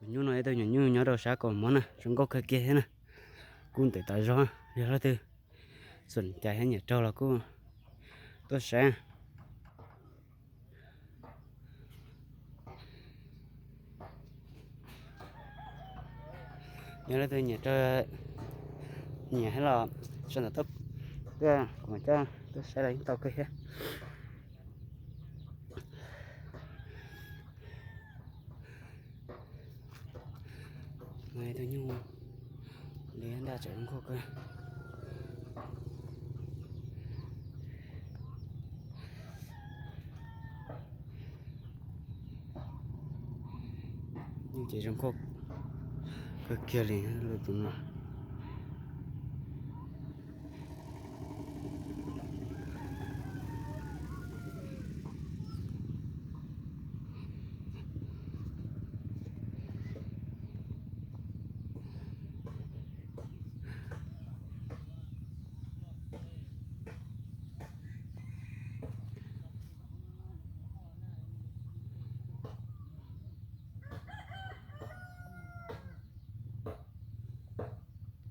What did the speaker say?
Tus nyuj no yog tus nyuj nyob rau sab kaum mov na, zoo nkauj kawg kiag thiab na. Kuj ntev tas zog, yog leej twg xom cai thiab nyiam raug los kuj tuaj saib. Yog leej twg nyiam raug, nyiam thiab los sawv ntawm tuaj, tuaj kuv mam coj tuaj saib los yeej tau kawg thiab. Tus nyuj li ntaj tseem zoo nkauj kawg. Nyuj ces zoo nkauj kawg kiag li tus no.